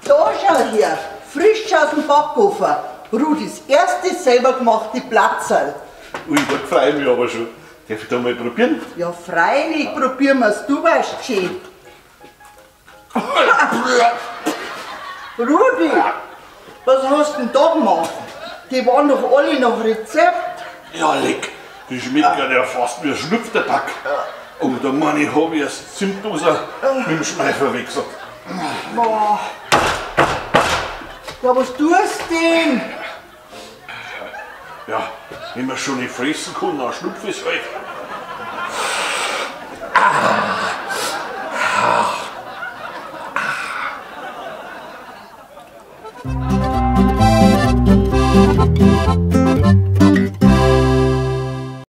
Da schau her, frisch aus dem Backofen. Rudis erste selber gemachte Platzerl. Ui, da freu ich mich aber schon. Darf ich da mal probieren? Ja, freilich, probieren wir's, du weißt schön. Rudi, was hast denn da gemacht? Die waren doch alle nach Rezept. Ja, leck, die schmeckt ja fast wie ein Schnupftabak. Oh, da meine ich, hab ich erst Zimtdose mit dem Schnee verwechselt. Boah. Ja, was tust du denn? Ja, wenn man schon nicht fressen kann, dann schnupf ich's halt.